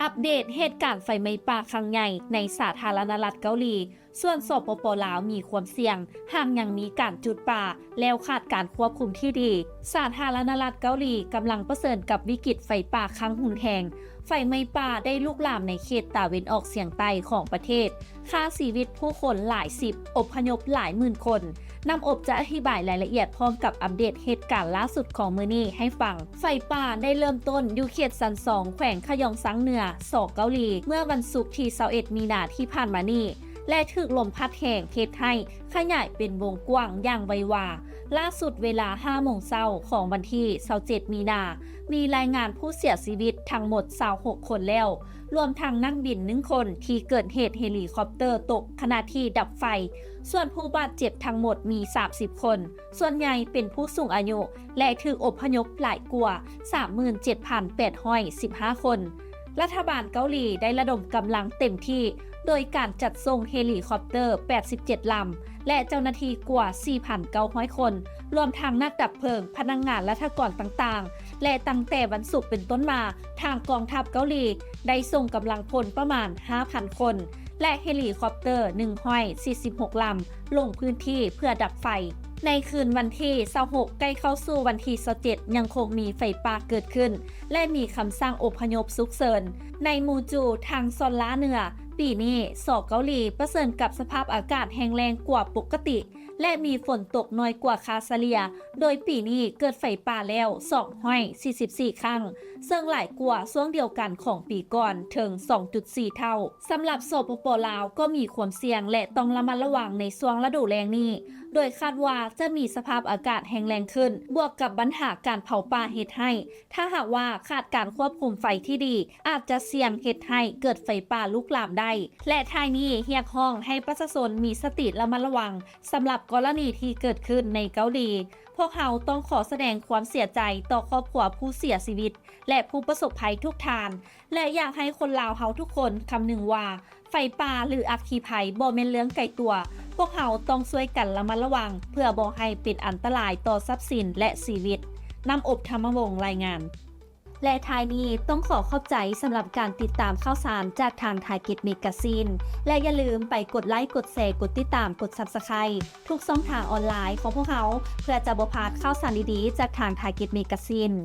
ອັບເດດເຫດການໄຟໄໝ້ປ່າຄັ້ງໃຫຍ່ໃນສາທາລະນະລັດເກົາຫຼີ, ສ່ວນ ສປປ ລາວ ມີຄວາມສ່ຽງ ຫາກຍັງມີການຈູດປ່າ ແລ້ວຂາດການຄວບຄຸມທີ່ດີ. ສາທາລະນະລັດເກົາຫຼີກຳລັງປະເຊີນກັບວິກິດໄຟປ່າຄັ້ງຮຸນແຮງ. ໄຟໄໝ້ປ່າໄດ້ລຸກລາມໃນເຂດຕາເວັນອອກສຽງໃຕ້ຂອງປະເທດ, ຂ້າຊີວິດຜູ້ຄົນຫຼາຍສິບ, ອົບພະຍົບຫຼາຍໝື່ນຄົນ. ນ້ຳອົບຈະອະທິບາຍລາຍລະອຽດພ້ອມກັບອັບເດດເຫດການລ່າສຸດຂອງມື້ນີ້ໃຫ້ຟັງ. ໄຟປ່າໄດ້ເລີ່ມຕົ້ນຢູ່ເຂດຊັນສອງ ແຂວງຂະຢອງຊາງເໜືອ ສ ເກົາຫຼີ ເມື່ອວັນສຸກທີຊາວເອັດ ມີນາທີ່ຜ່ານມານີ້ ແລະ ຖືກລົມພັດແຮງເຮັດໃຫ້ຂະຫຍາຍເປັນວົງກວ້າງຢ່າງໄວວາ. ລ່າສຸດເວລາຫ້າໂມງເຊົ້າຂອງວັນທີຊາວເຈັດ ມີນາ ມີລາຍງານຜູ້ເສຍຊີວິດທັງໝົດຊາວຫົກຄົນແລ້ວ, ລວມທັງນັກບິນໜຶ່ງຄົນທີ່ເກີດເຫດເຮລີຄອບເຕີຕົກຂະນະທີ່ດັບໄຟ, ສ່ວນຜູ້ບາດເຈັບທັງໝົດມີສາມສິບຄົນ, ສ່ວນໃຫຍ່ເປັນຜູ້ສູງອາຍຸ ແລະ ຖືກອົບພະຍົບຫຼາຍກວ່າສາມໝື່ນເຈັດພັນແປດຮ້ອຍສິບຫ້າຄົນ. ລັດຖະບານເກົາຫຼີໄດ້ລະດົມກຳລັງເຕັມທີ່ ໂດຍການຈັດສົ່ງເຮລີຄອບເຕີແປດສິບເຈັດລຳ ແລະ ເຈົ້າໜ້າທີ່ກວ່າສີ່ພັນເກົ້າຮ້ອຍຄົນ, ລວມທັງນັກດັບເພີງ, ພະນັກງານລັດຖະກອນຕ່າງໆ ແລະ ຕັ້ງແຕ່ວັນສຸກເປັນຕົ້ນມາ, ທາງກອງທັບເກົາຫຼີໄດ້ສົ່ງກຳລັງພົນປະມານຫ້າພັນຄົນ ແລະ ເຮລີຄອບເຕີໜຶ່ງຮ້ອຍສີ່ສິບຫົກລຳ ລົງພື້ນທີ່ເພື່ອດັບໄຟ. ໃນຄືນວັນທີຊາວຫົກ ໃກ້ເຂົ້າສູ່ວັນທີຊາວເຈັດ ຍັງຄົງມີໄຟປ່າເກີດຂຶ້ນ ແລະ ມີຄຳສັ່ງອົບພະຍົບສຸກເສີນ. ໃນມູຈູທາງຊອນລາເໜືອ, ປີນີ້ ສ ເກົາຫຼີປະເຊີນກັບສະພາບອາກາດແຫ້ງແລ້ງກວ່າປົກກະຕິ ແລະ ມີຝົນຕົກໜ້ອຍກວ່າຄ່າສະເລ່ຍ, ໂດຍປີນີ້ເກີດໄຟປ່າແລ້ວສອງຮ້ອຍສີ່ສິບສີ່ຄັ້ງ, ເຊິ່ງຫຼາຍກວ່າຊ່ວງດຽວກັນຂອງປີກ່ອນເຖິງສອງຈຸດສີ່ເທົ່າ. ສຳລັບ ສປປ ລາວ ກໍມີຄວາມສ່ຽງ ແລະ ຕ້ອງລະມັດລະວັງໃນຊ່ວງລະດູແລ້ງນີ້, ໂດຍຄາດວ່າຈະມີສະພາບອາກາດແຫ້ງແລ້ງຂຶ້ນ, ບວກກັບບັນຫາການເຜົາປ່າເຮັດໃຫ້ ຖ້າຫາກວ່າຂາດການຄວບຄຸມໄຟທີ່ດີ, ອາດຈະສ່ຽງເຮັດໃຫ້ເກີດໄຟປ່າລຸກລາມໄດ້ ແລະ ທ້າຍນີ້ຮຽກຮ້ອງໃຫ້ປະຊາຊົນມີສະຕິລະມັດລະວັງ ສຳລັບກໍລະນີທີ່ເກີດຂຶ້ນໃນເກົາຫຼີ. ພວກເຮົາຕ້ອງຂໍສະແດງຄວາມເສຍໃຈຕໍ່ຄອບຄົວຜູ້ເສຍຊີວິດ ແລະ ຜູ້ປະສົບໄພທຸກທ່ານ ແລະ ຢາກໃຫ້ຄົນລາວເຮົາທຸກຄົນຄຳນຶງວ່າ ໄຟປ່າ ຫຼື ອັກຄີໄພບໍ່ແມ່ນເລື່ອງໄກຕົວ. ພວກເຮົາຕ້ອງຊ່ວຍກັນລະມັດລະວັງ ເພື່ອບໍ່ໃຫ້ເປັນອັນຕະລາຍຕໍ່ຊັບສິນ ແລະ ຊີວິດ. ນ້ຳອົບ ທຳມະວົງ ລາຍງານ. ແລະ ທ້າຍນີ້ຕ້ອງຂໍຂອບໃຈສຳລັບການຕິດຕາມຂ່າວສານຈາກທາງ Target Magazine ແລະ ຢ່າລືມໄປກົດໄລ, ກົດແຊ, ກົດຕິດຕາມ, ກົດ Subscribe ທຸກຊ່ອງທາງອອນລາຍຂອງພວກເຮົາ ເພື່ອຈະບໍ່ພາດຂ່າວສານດີໆຈາກທາງ Target Magazine.